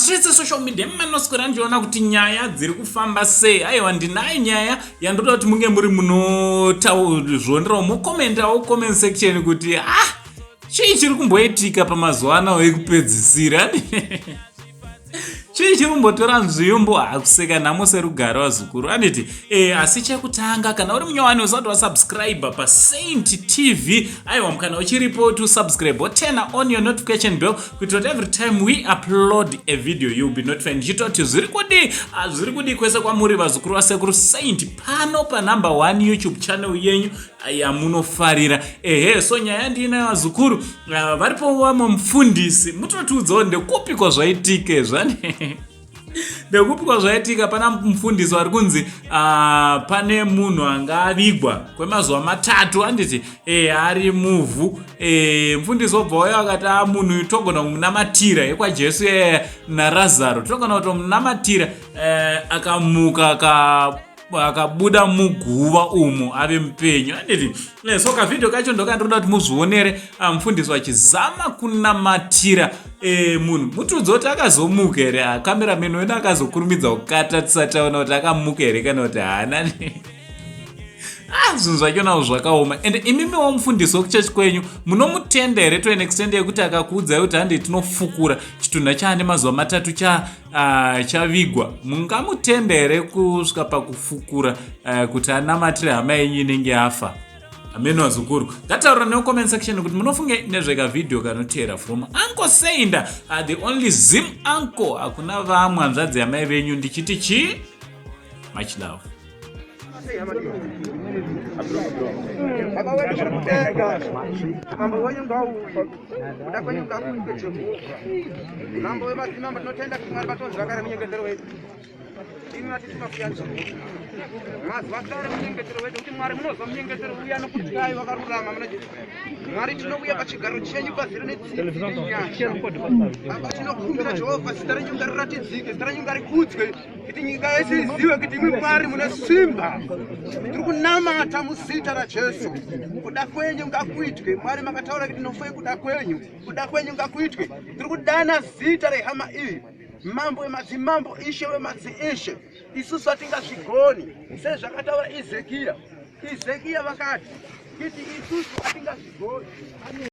Mastreets esocial media manoswera ndichiona kuti nyaya dziri kufamba sei. Aiwa, ndinayo nyaya yandoda kuti munge muri munotazvionerawo, mokomentawo comment section kuti ah, chii chiri kumboitika pamazuva anawo ekupedzisira? Chii chiri kumbotora nzvimbo? Hakuseka nhamo serugare, vazukuru, anditi? Asi chekutanga, kana uri munyowani usati wasubscribe paSaint TV, aiwa, kana uchiripo to subscribe, woturn on your notification bell kuitira kuti every time we upload a video you'll be notified. Ndichitoti zviri kudi, zviri kudi kwese kwamuri, vazukuru vasekuru Saint, pano panumber 1 YouTube channel yenyu yamunofarira. Ehe, so nyaya ndiinayo, vazukuru. Varipo vamwe mufundisi, mutotiudzawo ndekupi kwazvaitike zvani, ndekupi kwazvaitika. Pana mufundisi vari kunzi pane munhu anga avigwa kwemazuva 3, anditi? Ari muvhu. Mufundisi wobva uyo akati, a munhu uyu togona kumunamatira yekwaJesu naRazaro, togona kutomunamatira, akamuka, akabuda muguva umo ave mupenyu, anditi? So kavhidhio kacho ndokandiroda kuti muzvionere, mufundisi vachizama kunamatira munhu. Mutiudza kuti akazomuka here. Cameraman wedu akazokurumidza kukata tisati taona kuti akamuka here kana kuti haana. Ah, zvinhu zvachonazvo zvakaoma. And imimiwo mufundisi wekuchechi kwenyu munomutenda here to an extent yekuti akakuudzai kuti handei tinofukura chitunha chaane mazuva 3 chavigwa, mungamutenda here kusvika pakufukura kuti anamatire hama yenyu inenge yafa? Ameno, vazukuru, ngataura necomment section kuti munofunge nezvekavhidhiyo kanoteera from Uncle Saint, the only Zim uncle. Hakuna vamwe hanzvadzi yamai venyu. Ndichiti chii? Much love. Baba wedu muri kudenga, mambo wenyu ngauuye, kuda kwenyu ngakuitwe, Jehovha Mambo wemadzimambo. Tinotenda kuti Mwari vatonzwa kare munyengetero wedu. Imi vatituma kuya, Jehovha, mazuva kare munyengetero wedu, kuti Mwari munozwa munyengetero uya nokutyai wakarurama muna Mwari. Tinouya pachigaro chenyu pazere netsitsi nenyasha. Baba, tinokumbira, Jehovha, zita renyu ngariratidzike, zita renyu ngarikudzwe, kuti nyika yese izive kuti imi Mwari mune simba. Tiri kunamata muzita raJesu, kuda kwenyu ngakuitwe. Mwari, makataura kuti nofei kuda kwenyu, kuda kwenyu ngakuitwe. Tiri kudana zita rehama iyi, Mambo wemadzimambo, Ishe wemadziishe. Isusu hatingazvigoni, sezvakataura Ezekiya. Ezekiya vakati kuti isusu hatingazvigoni.